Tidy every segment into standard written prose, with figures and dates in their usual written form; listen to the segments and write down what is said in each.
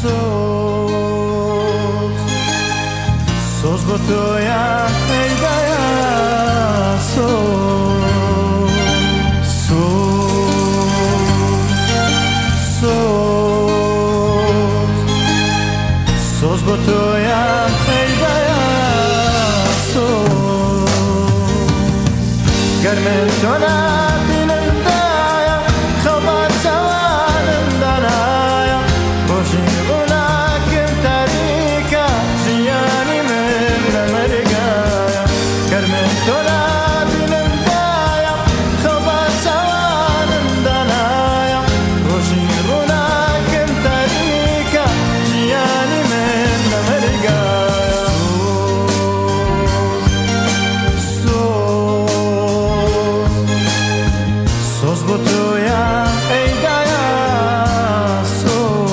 سۆز سۆز بۆ تۆیە ئەی دایە سۆز سۆز سۆز سۆز بۆ تۆیە ئەی دایە سۆز گەر من تۆ نابینم دایە خەو بە چاوانم دانایە ڕۆژی ڕووناکم تاریکە ژیانی من لە مەرگایە گەر من تۆ نابینم دایە خەو بە چاوانم دانایە ڕۆژی ڕووناکم تاریکە ژیانی من لە مەرگایە سۆز سۆز سۆز بۆ تۆیە ئەی دایە سۆز.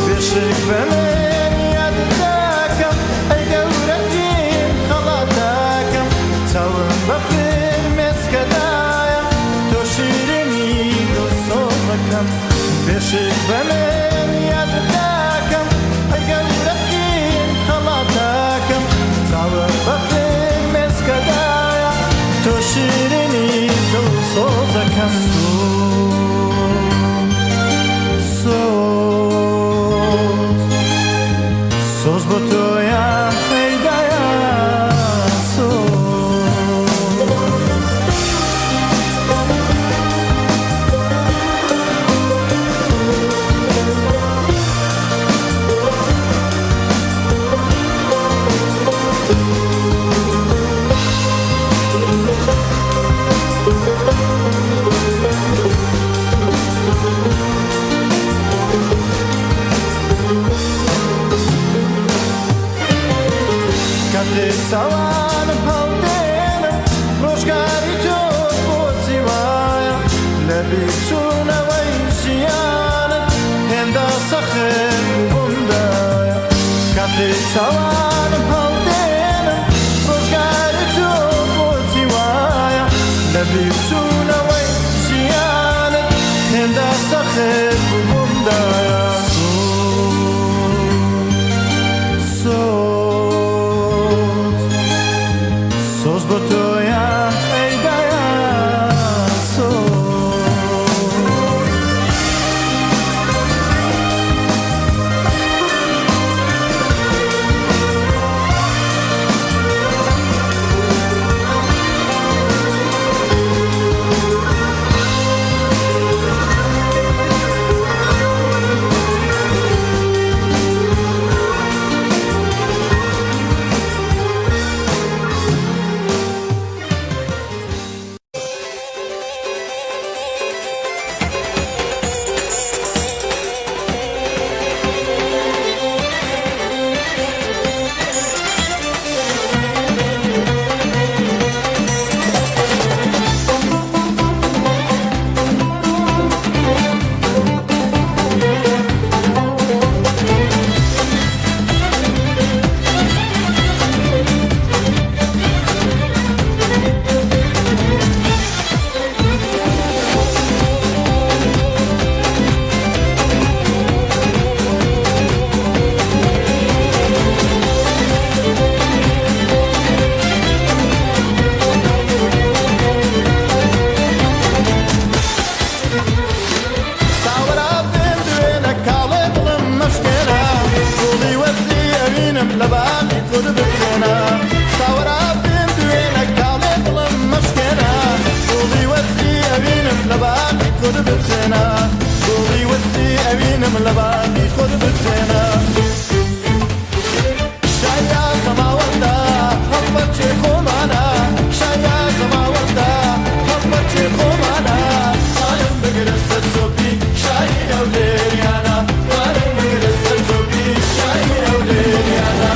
بێشک بە من یاد دەکەم ئەی گەورەترین خەڵاتەکەم چاوم بە فرمێسکەدایە تۆ شیرینی دڵسۆزەکەم بێشک بە من یاد دەکەم ئەی گەورەترین خەڵاتەکەم چاوم بە فرمێسکەدایە تۆ شیرینی دڵسۆزەکەم سۆز سۆز سۆز بۆ تۆیە ئەی دایە سۆز. کاتێ چاوانم هەڵدێنم ڕۆژگاری تۆ بۆچی وایە لە بیرچوونەوەی ژیانت هێندە سەخت بوومدایە کاتێ چاوانم هەڵدێنم ڕۆژگاری تۆ بۆچی وایە لە بیرچوونەوەی ژیانت هێندە سەخت بوومدایە سۆز سۆز سۆز بۆ تۆیە ئەی دایە سۆز. ساوەرا بێم دوێنە کاڵێ دڵم مەشکێنە گوڵی وەرزی ئەوینم لە باخی خود بچێنە ساوەرا بێم دوێنە کاڵێ دڵم مەشکێنە گوڵی وەرزی ئەوینم لە باخی خود بچێنە گوڵی وەرزی ئەوینم لە باخی خود بچێنە شایا سەماوەندە هەڵپەرچێ خۆمانە شایا سەماوەندە هەڵپەرچێ خۆمانە سالم بگرە سەر چۆپی شایی هەولێریانە سالم بگرە سەر چۆپی شایی هەولێریانە.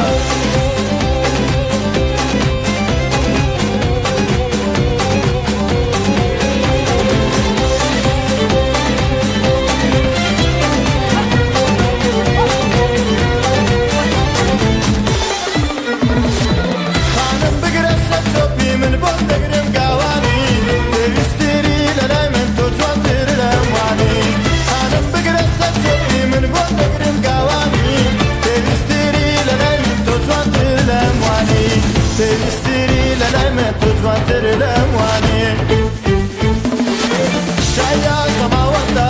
لەموانی پێویستری لەلای من تۆ جوانتر لەموانی شایا سەماوەندە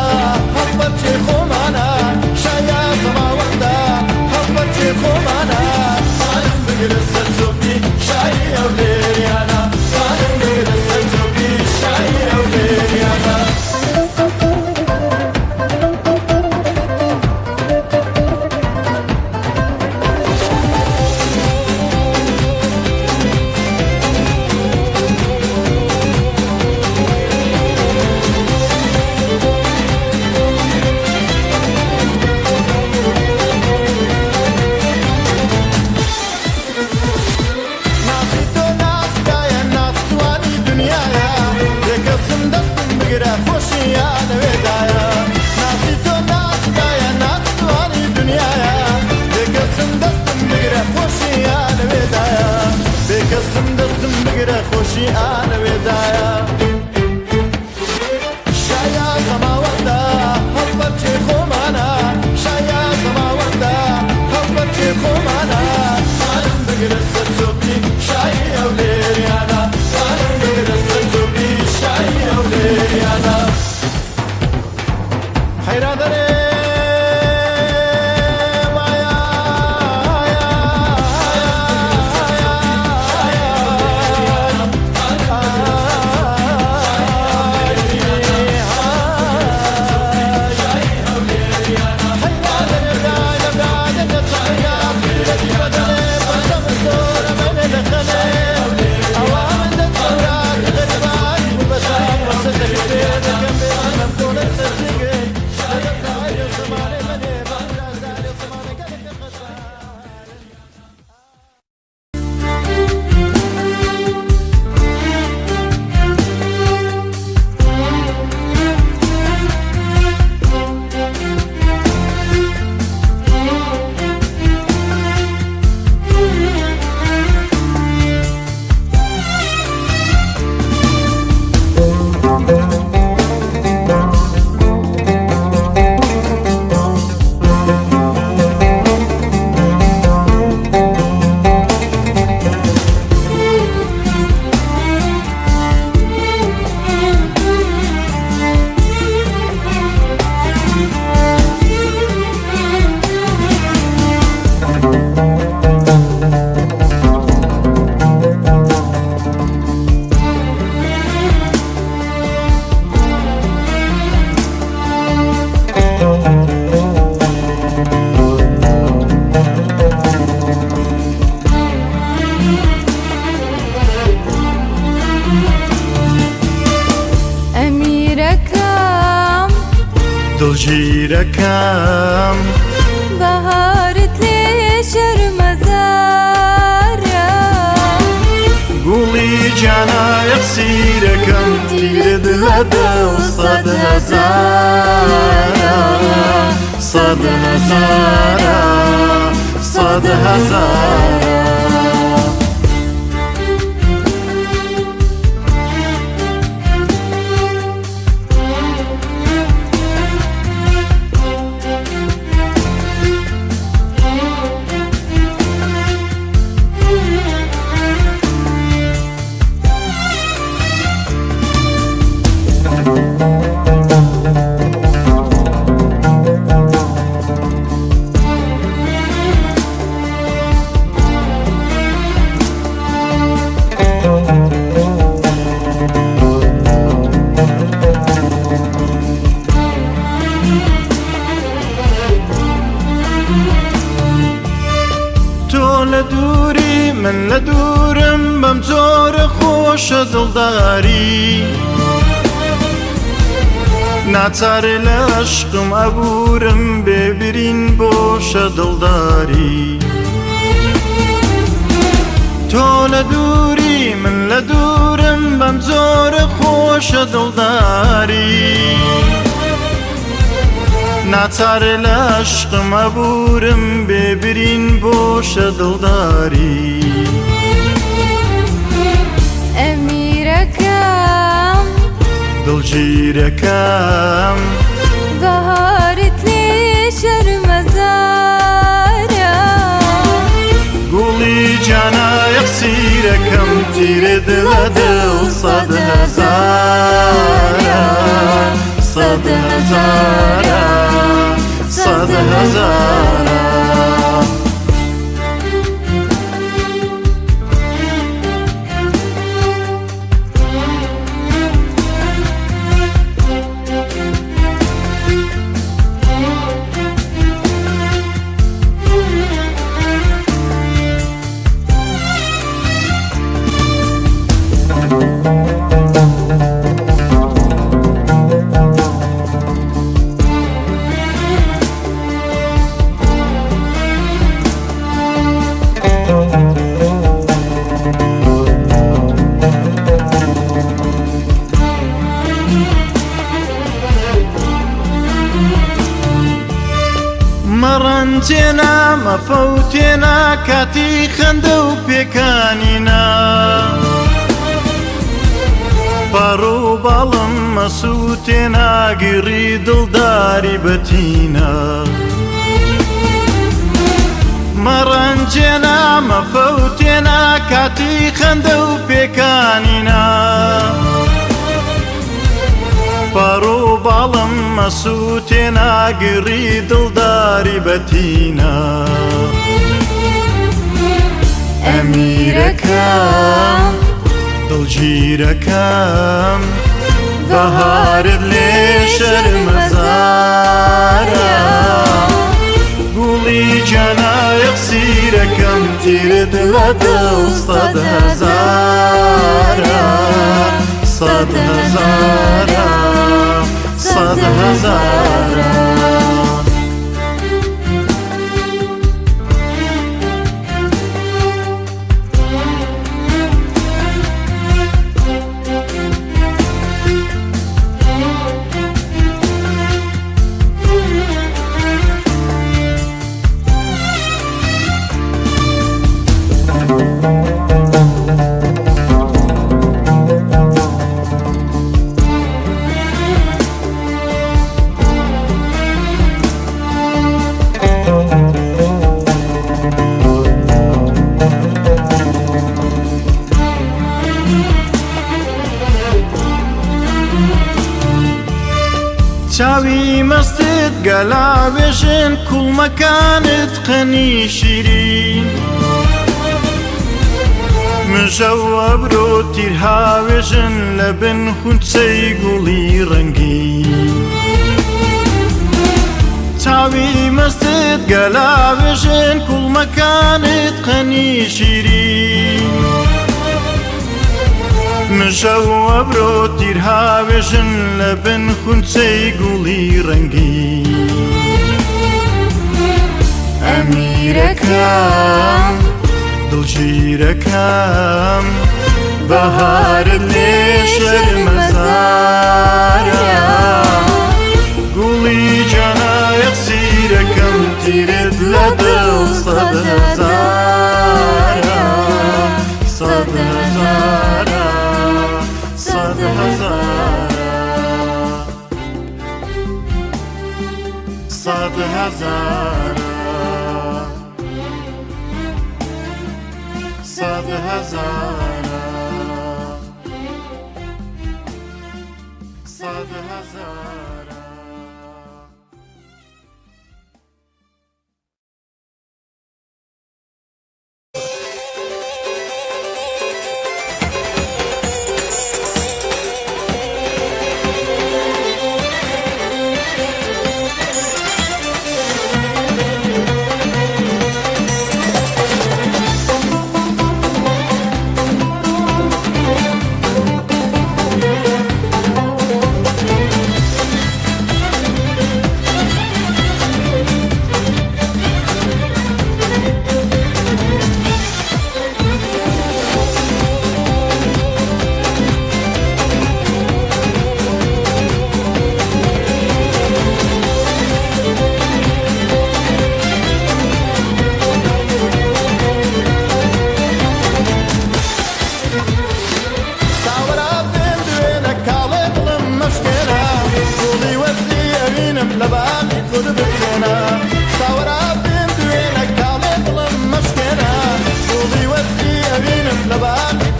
هەڵپەرچێ خۆمانە شایا سەماوەندە هەڵپەرچێ خۆمانە خانم بگرە سەر چۆپی شایی هەولێریانە خانم بگرە سەر چۆپی شایی هەولێریانە. ناسی تۆ ناسکایە ناستوانی دنیاە بێکەسم دەستم بگرە خۆشیە لەوێدایە ناسی تۆ ناسکایە ناستوانی دنیاە بێکەسم دەستم بگرە خۆشیە لەوێدایە بێکەسم دەستم بگرە خۆشی ئالەوێدایە شایا سەماوەندە هەڵپەرچێ خۆمانە شایا سەماوەندە هەڵپەرچێ خۆمانە خانم بگرە سەر چۆپی شایی هەولێریانە خانم بگرە سەر چۆپی شایی هەولێریانە حەیران دەرێ وایە. ئەمیرەکەم دڵگیرەکەم بەهارت لێ شەرمەزارە گوڵی گیانە یەخسیرەکەم تیرت لە دڵ سەد هەزارە سەد هەزارە سەد هەزارە. تۆ لە دووری من لە دوورم بەم جۆرە خۆشە دڵداری ناچارێ لە عشقم ئەبوورم بێبرین بۆشە دڵداری تۆ لە دووری من لە دوورم بەم جۆرە خۆشە دڵداری ناچارێ لە عشقم ئەبوورم بێبرین بۆشە دڵداری ئەمیرەکەم دڵگیرەکەم بەهارت لێ شەرمەزارە گوڵی جانا یەخسیرەکەم تیرت لە دڵ سەد هەزارە سەد هەزارە سەد هەزارە. مەڕەنجێنا مەفەوتێنا کاتی خەندە و پێکانینا پەڕ و باڵم مەسووتێنا گڕی دڵداری بەتینە مەڕەنجێنا مەفەوتێنا کاتی خەندە و پێکانینا پەڕ و باڵم مەسووتێنا گڕی دڵداری بەتینە ئەمیرەکەم دڵگیرەکەم بەهارت لێ شەرمەزارە گوڵی جانا یەخسیرەکەم تیرت لە دڵ سەد هەزارە سەد هەزارە سەد هەزارە. چاوی مەستت گەلاوێژن کوڵمەکانت قەنی شیرین مژە و ئەبرۆ تیرهاوێژن لە بن خونچەی گوڵی ڕەنگین چاوی مەستت گەلاوێژن کوڵمەکانت قەنی شیرین مژە و ئەبرۆ تیرهاوێژن لە بن خونچەی گوڵی ڕەنگین ئەمیرەکەم دڵگیرەکەم بەهارت لێ شەرمەزارە گوڵی جانا یەخسیرەکەم تیرت لە دڵ سەد هەزارە سەد هەزارە سەد هەزارە سەد هەزارە سەد هەزارە سەد هەزارە.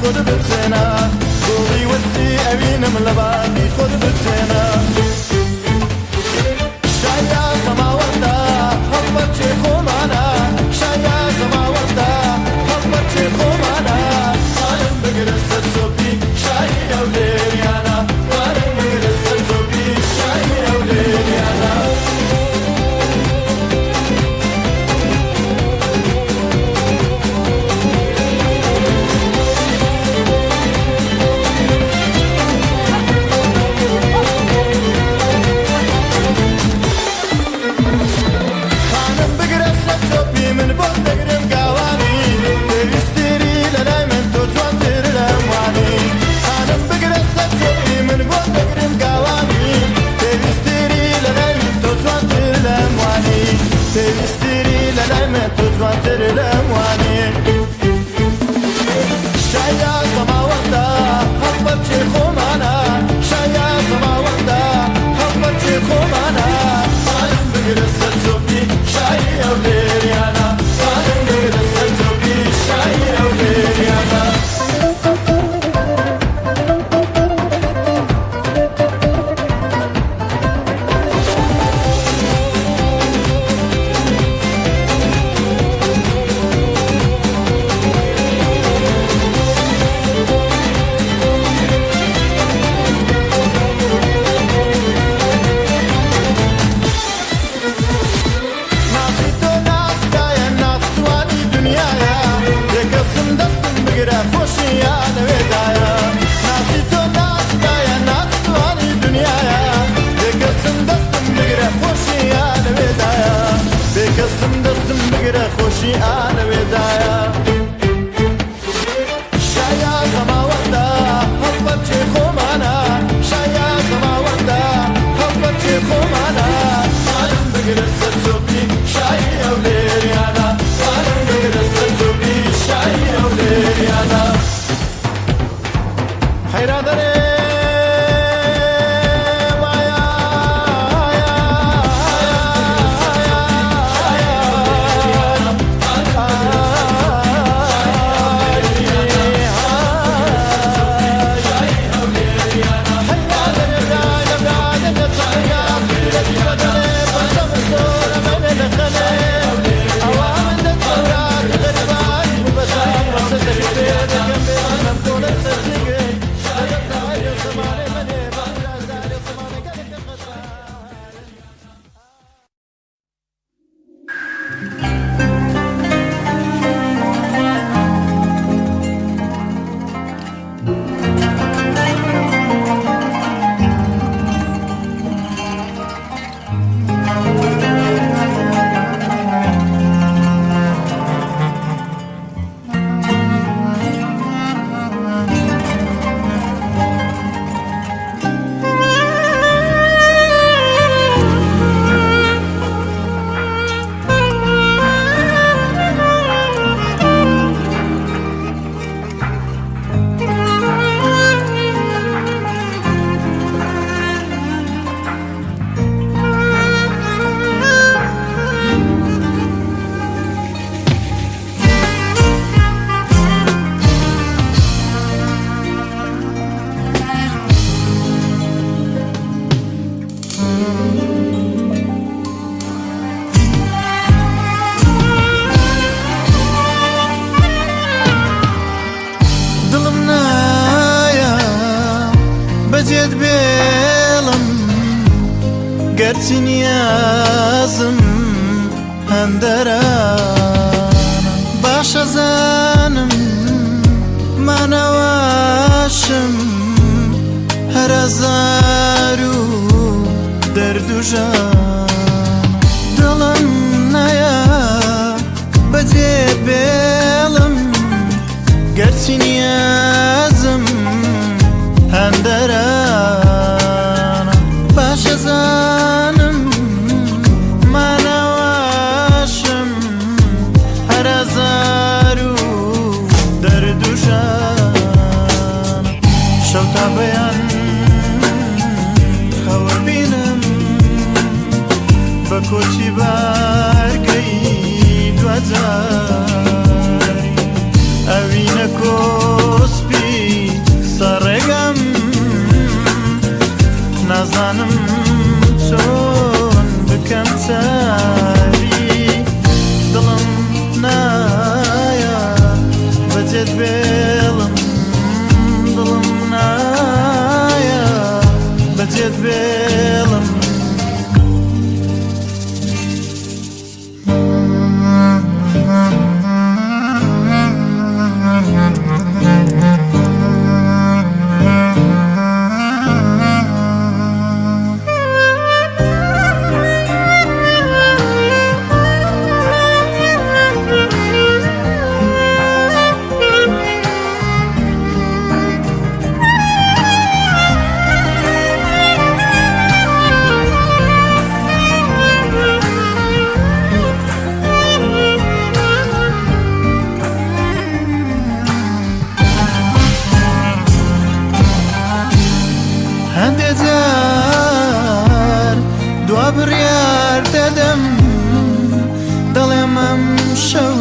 خۆت بچێنە، گوڵی وەرزی ئەوینم لە باخی خۆت بچێنە. شایا سەماوەندە هەڵبەچێ خۆمانە، شایا سەماوەندە هەڵبەچێ خۆمانە. خانم بگرە سەر چۆپی شایی هەولێریانە، خانم بگرە سەر چۆپی شایی هەولێریانە. خانم بگرە سەر چۆپی من بۆ دەگرم گاوانی، پێویستری لە لای من تۆ جوانتر لەموانی. خانم بگرە سەر چۆپی من بۆ دەگرم گاوانی، پێویستری لە لای من تۆ جوانتر لەموانی، پێویستری لە لای من تۆ جوانتر لەموانی. شایا سەماوەندە هەڵبەچێ خۆمانە، شایا سەماوەندە هەڵبەچێ خۆمانە. خانم بگرە سەر چۆپی شایی هەولێریانە، خانم بگرە سەر چۆپی شایی هەولێریانە. ناسی تۆ ناسکایە، ناسجوانی دنیایە، بێکەسم دەستم بگرە خۆشیان لەوێدایە. ناسی تۆ ناسکایە، ناسجوانی دنیایە، بێکەسم دەستم بگرە خۆشیان لەوێدایە، بێکەسم دەستم بگرە خۆشیان لەوێدایە. شایا سەماوەندە هەڵبەچێ خۆمانە، شایا سەماوەندە هەڵبەچێ خۆمانە. خانم بگرە سەر چۆپی شایی هەولێریانە، خانم بگرە سەر چۆپی شایی هەولێریانە. حەیرادەرێ دڵم نایە بەجێت بێڵم، گەرچی نیازم هەندەرە، باشە زانم مانەوەشم هەرەزار و دەرد و ژان. دڵم نایە بەجێ بێڵم، گەرچی نیازم هەندەرانە، باشە زانم مانەوەشم هەرەزار و دەرد و ژان. شەو تا بەیان خەوە بینم بە کۆچی بارکەی دوجاری ئەوینە کۆ بەجێت بێڵم دڵم نایە بەجێت بێڵم. هەندێ جار دوا بڕیار دەدەم، دەڵێم ئەم شەو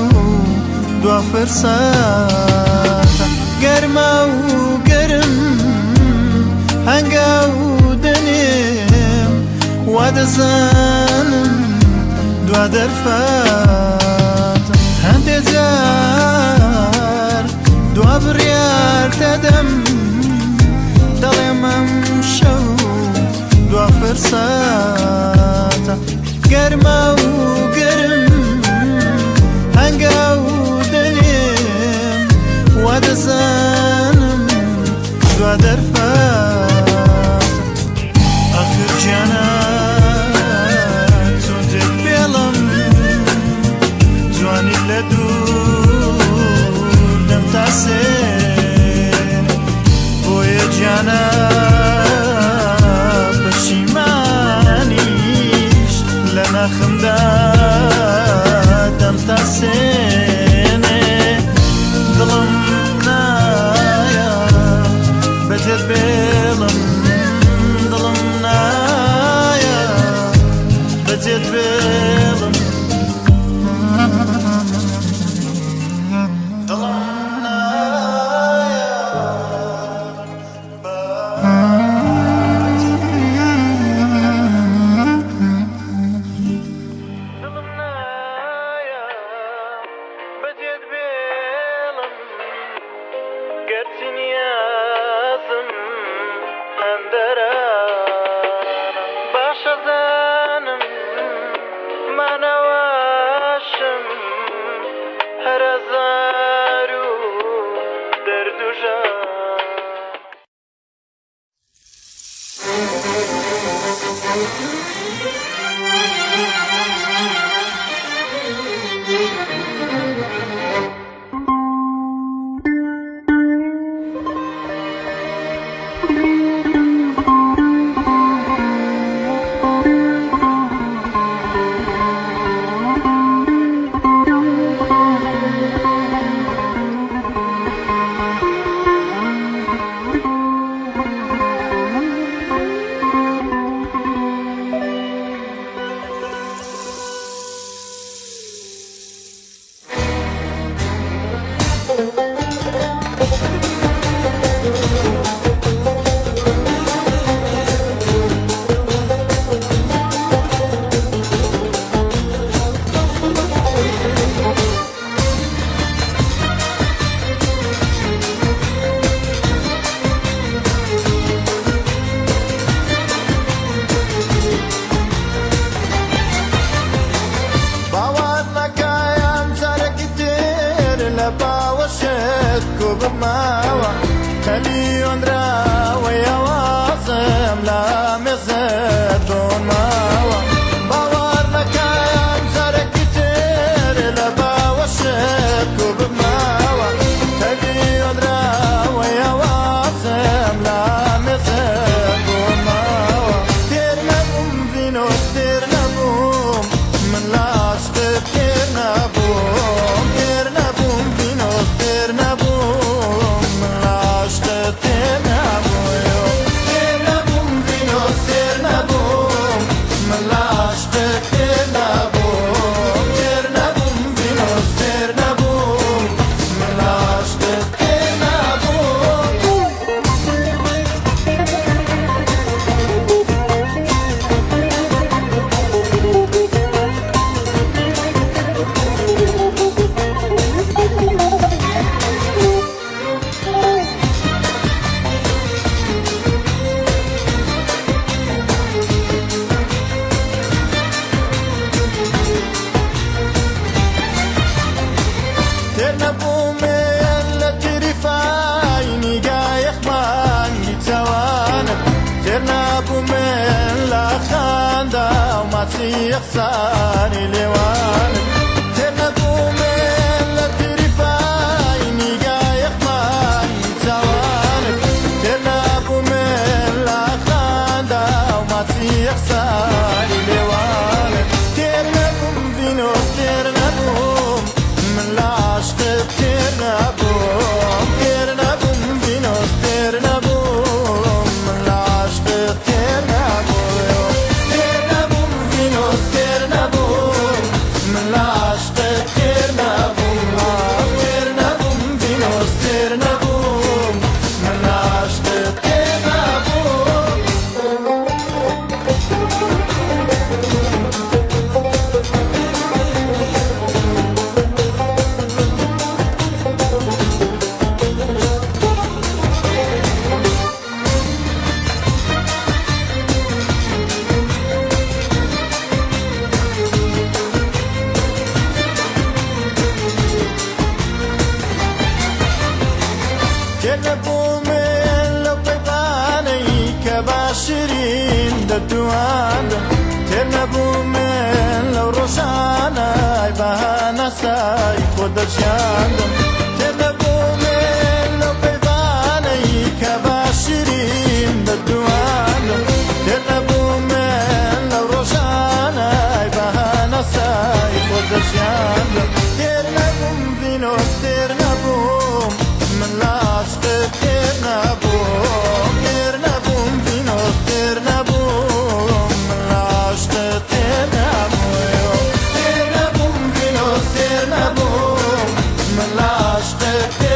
دوا فرساتە، گەرما و گەرم هەنگاو دەنێم، وا دەزانم دوا دەرفەتە. هەندێ جار دوا بڕیار دەدەم، دەڵێم ئەم شەو دوا فرساتە، گەرما و گەرم هەنگاو دەنێم، وا دەزانم دوا دەرفەتە. ئاخر گیانە چۆن جێت بێڵم، جوانی لە دوور دەمتاسێن، بۆیە گیانە پەشیمانیش لە ناخمدا دەمتاسێنێ. دڵم نایە بەجێت بێڵم، دڵم نایە بەجێت بێڵم، دڵم نایە دڵم نایە بەجێت بێڵم، گەرچی نیازم هەندەرانە، باشە زانم مانەوەشم هەرەزار و دەرد و ژان. باوەڕ نەکایان جارێکی تر لە باوەشت کو بماوە، تەلیۆنراوەی ئاوازم لە مێزت بۆماوە. باوەڕ نەکایان جارێکی تر لە باوەشت کو بماوە، تەلیۆنراوەی ئاوازم لە مێزت بۆماوە. تێر نەبووم ڤینۆس تێر نەبووم، من لە عاشقت تێر نەبووم، تێر نەبووم ڤینۆس تێر نەبووم، من لە عاشقت تێر نەبووم، تێر نەبووم ڤینۆس تێر نەبووم، من ماسی یەخساری لێوانت. تێر نەبووم لە تریفای نیگای یەخمای چاوانت، تێر نەبووم لە خاندا و ماسی یەخساری لێوانت. تێر نەبووم ڤینۆس تێر نەبووم، من لە عاشقت تێر نەبووم. تێر نەبووم ڤینۆس تێر نەبووم، من لە عاشقت تێر نەبووم. تێر نەبووم ڤینۆس تێر نەبووم، من لە عاشقت تێر نەبووم. تێر نەبووم ڤینۆس تێر نەبووم، من لە عاشقت تێر نەبووم. تێر نەبووم لەو پەیوانەی کە باشرین دەتواندم، تێر نەبووم لەو ڕۆژانەی بەهانەسای خۆ دەژیاندم. تێر نەبووم لەو پەیوانەی کە باشرین دەتواندم، تێر نەبووم لەو ڕۆژانەی بەهانەسای خۆ دەژیاندم. تێر نەبووم ڤینۆس تێر نەبووم، من لە عاشقت تێر نەبووم. تێر نەبووم ڤینۆس تێر نەبووم، من لە عاشقت تێر نەبووم. تێر نەبووم ڤینۆس تێر نەبووم، من لە عاشقت تێر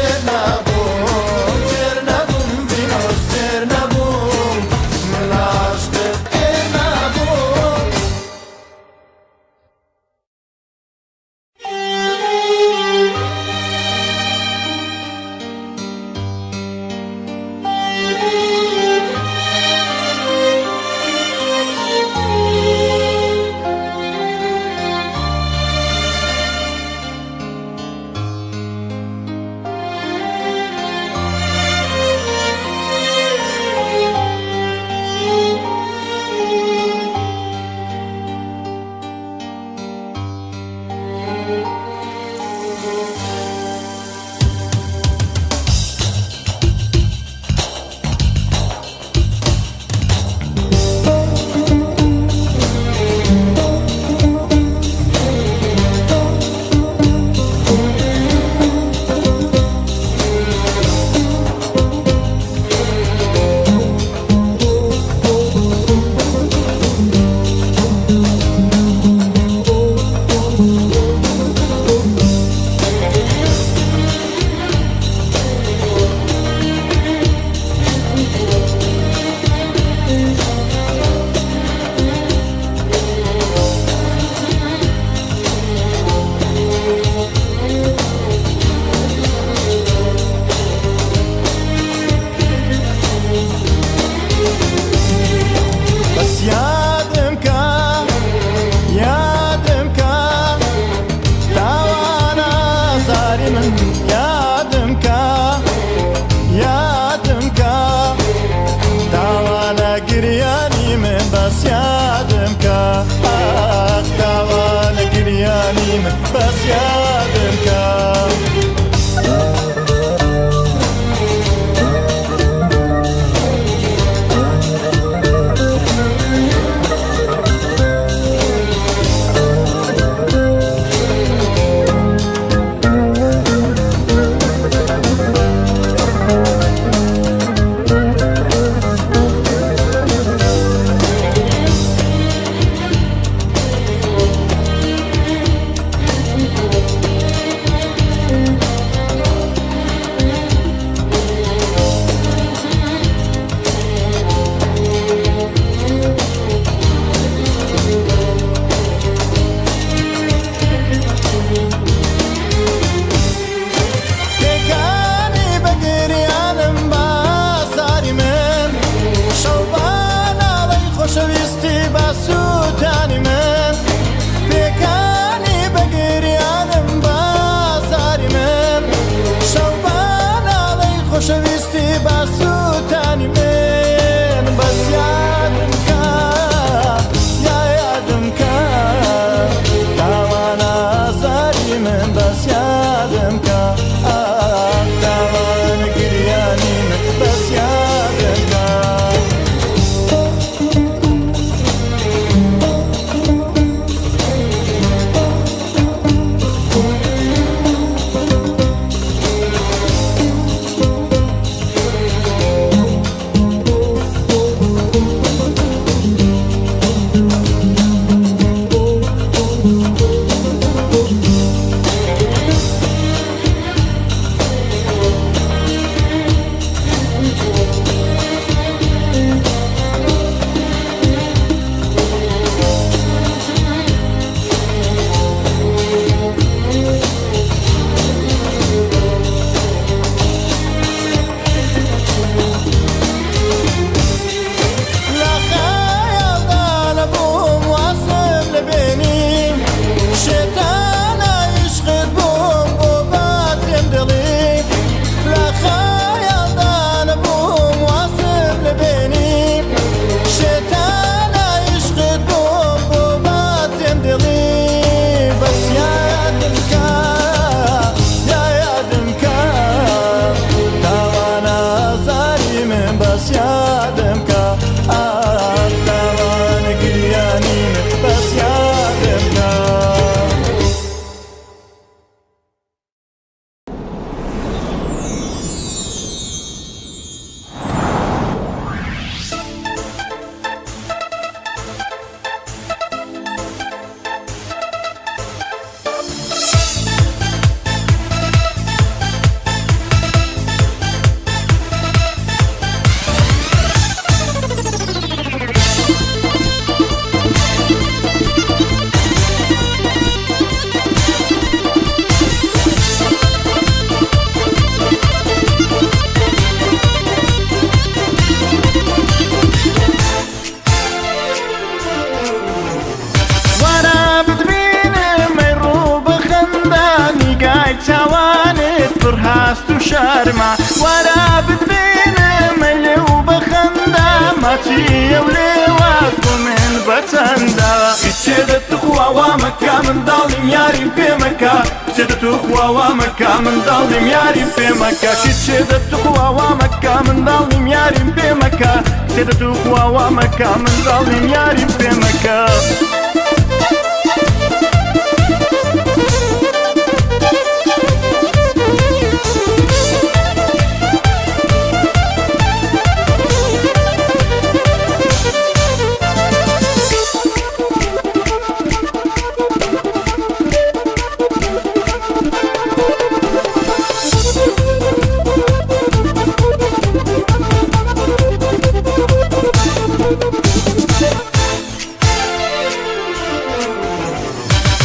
شەرمە وەرە بتبینم لێو بەخەندە ماچیە و لێوات بۆ من بەچەندە کچێ دە توخوا وا مەکە منداڵیم یاریم پێ مەکە کچێ دە توخوا وا مەکە منداڵیم یاریم پێ مەکە کچێ دە توخوا وا مەکە منداڵیم یاریم پێ مەکە کچێ دە توخوا وا مەکە منداڵیم یاریم پێ مەکە.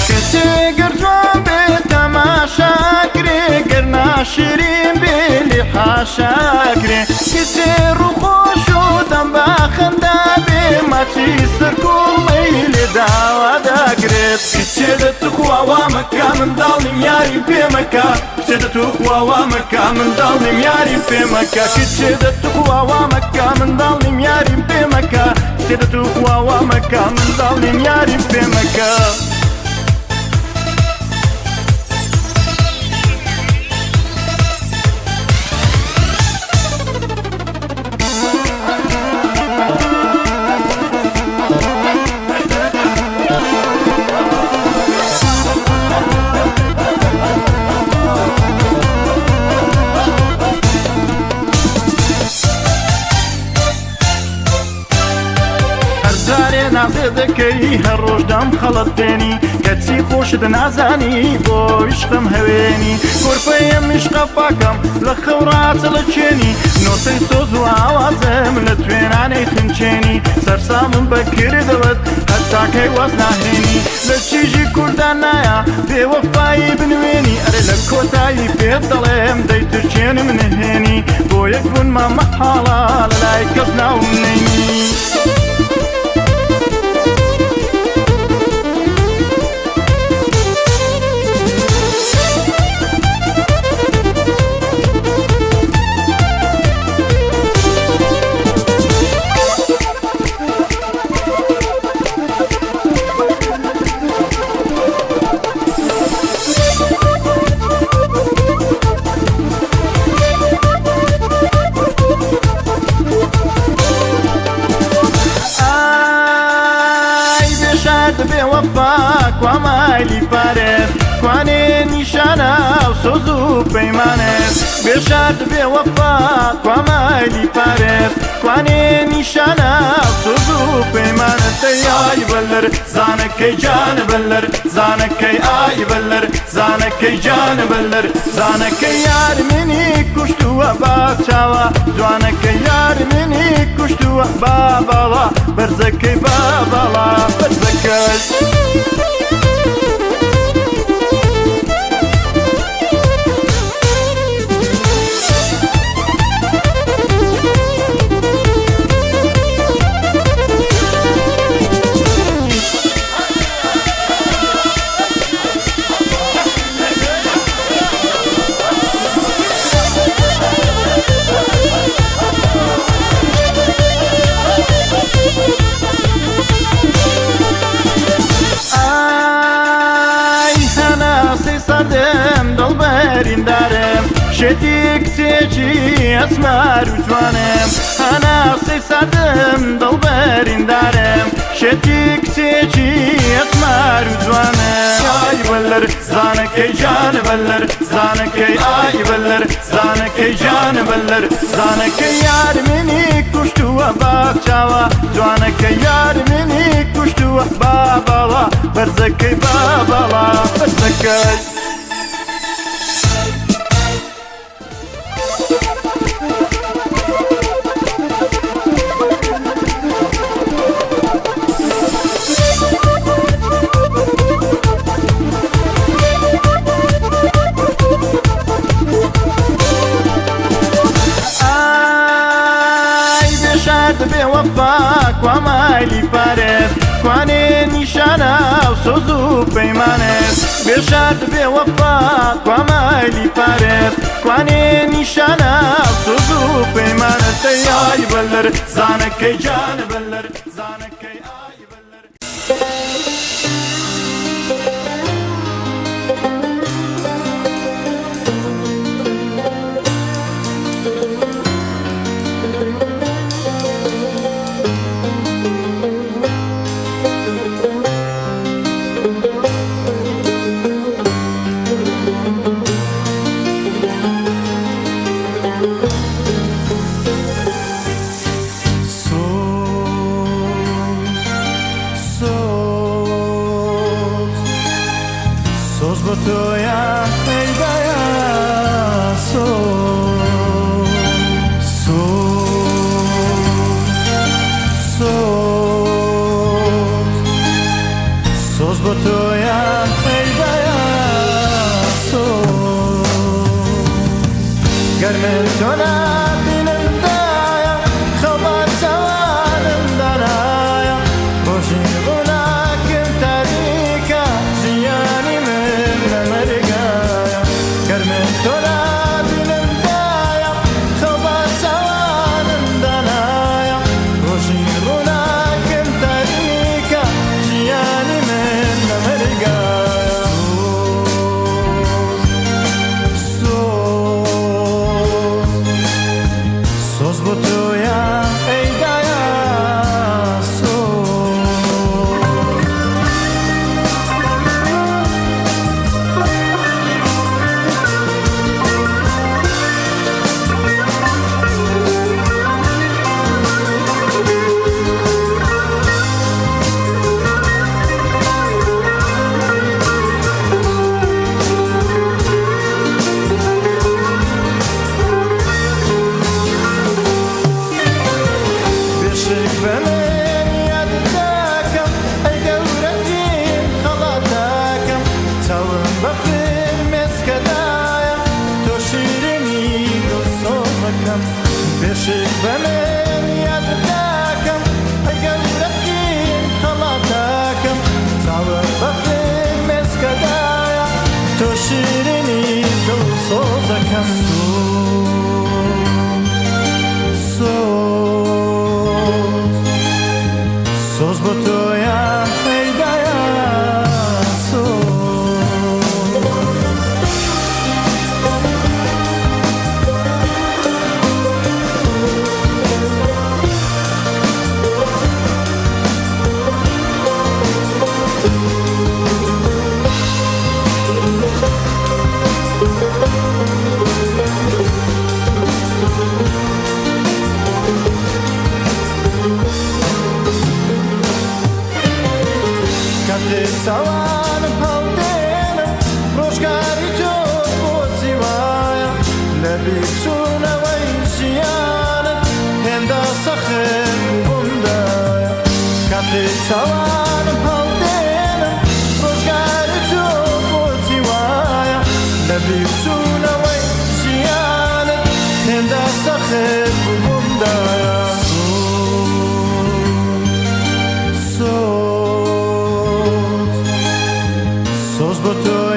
کچێ گەر جوان بێ تەماشاکرێ گەر ناشرین بێ لێ حاشاکرێ کچێ ڕووخۆش و دەم بەخەندە بێ ماچی سەرکوڵمەی لێ داوا دەکرێت کچێ دە توخوا وا مەکە منداڵیم یاریم پێ مەکە کچێ دە توخوا وا مەکە منداڵیم یاریم پێ مەکە کچێ دە توخوا وا مەکە منداڵیم یاریم پێ مەکە کچێ دە توخوا وا مەکە منداڵیم یاریم پێ مەکە. هەرجارێ نازێ دەکەی هەر ڕۆژدەم خەڵەتێنی کەچی خۆشت نازانی بۆ عشقم هەوێنی کورپەیەم عشقە پاکەم لە خەوڕاتە لە چێنی نۆتەی سۆز و ئاوازم لە توێنانەی خنچێنی سەرسامم بەکردەوەت هەتاکەی واز ناهێنی لە چیژی کوردان نایە بێوەفایی بنوێنی ئەرێ لە کۆتایی پێت دەڵێم دەیترچێنم نهێنی بۆ یەک بوونمە مەحاڵە لە لای کەس ناوم نەینی. ئای بێشارت بێوەفا کوا مایلی پارێت کوانێ نیشانە و سۆز و پەیمانێت بێشارت بێوەفا کوا مایلی پارێت کوانێ نیشانە و سۆز و پەیمانێت دەی ئای بەلەر زانەکەی جانە بەلەر زانەکەی ئای بەلەر زانەکەی جانە بەلەر زانەکەی یار منی کوشتووە با چاوە جوانەکەی یار منی کوشتووە با باڵا بەرزەکەی با باڵا بەرزەکەی. ئای هەناسەی سەردم دڵبەریندارم شێتی کچێکی ئەسمار و جوانم هەناسەی سەردم دڵبەریندارم شێتی کچێکی ئەسمار و جوانم ئای بەلەر زانەکەی جانە بەلەر زانەکەی ئای بەلەر زانەکەی جانە بەلەر زانەکەی یار منی کوشتووە با چاوە جوانەکەی یار منی کوشتووە با باڵا بەرزەکەی با باڵا بەرزەکەی. ئای بێشارت بێوەفا کوا مایلی پارێت کوانێ نیشانە و سۆز و پەیمانت؟ بێشارد بێ وەفا کوا مایلی پارێت؟ کوانێ نیشانە و سۆز و پەیمانت؟ تەیای بەلەر زانەکەی جانە بەلەر زانەکەی ئای بەلەر. سۆز بۆ تۆیە ئەیدایە سۆز سۆز سۆز سۆز بۆ تۆیە ئەیدایە سۆز گەر من تۆ نابینم دایە خەو بە چاوانم دانایە ڕۆژی ڕووناکم تاریکە ژیانی من لە مەرگایە گەر من تۆ نابینم دایە خەو بە چاوانم دانایە ڕۆژی ڕووناکم تاریکە ژیانی من لە مەرگایە سۆز سۆز سۆز بۆ تۆیە ئەیدایە سۆز. بێشک بە من یاد دەکەم ئەی گەورەترین خەڵاتەکەم چاوم بە فرمێسکەدایە تۆ شیرینی دڵسۆزەکەم بێشک بە من یاد دەکەم ئەی گەورەترین خەڵاتەکەم چاوم بە فرمێسکەدایە تۆ شیرینی دڵسۆزەکەم سۆز سۆز بۆ تۆیە ئەیدایە سۆز. کاتێ چاوانم هەڵدێنم ڕۆژگاری تۆ بۆچی وایە لە بیرچوونەوەی ژیانت هێندە سەخت بوومدایە کاتێ چاوانم هەڵدێنم ڕۆژگاری تۆ بۆچی وایە لە بیرچوونەوەی ژیانت هێندە سەخت بوومدایە سۆز سۆز سۆز بۆ تۆیە.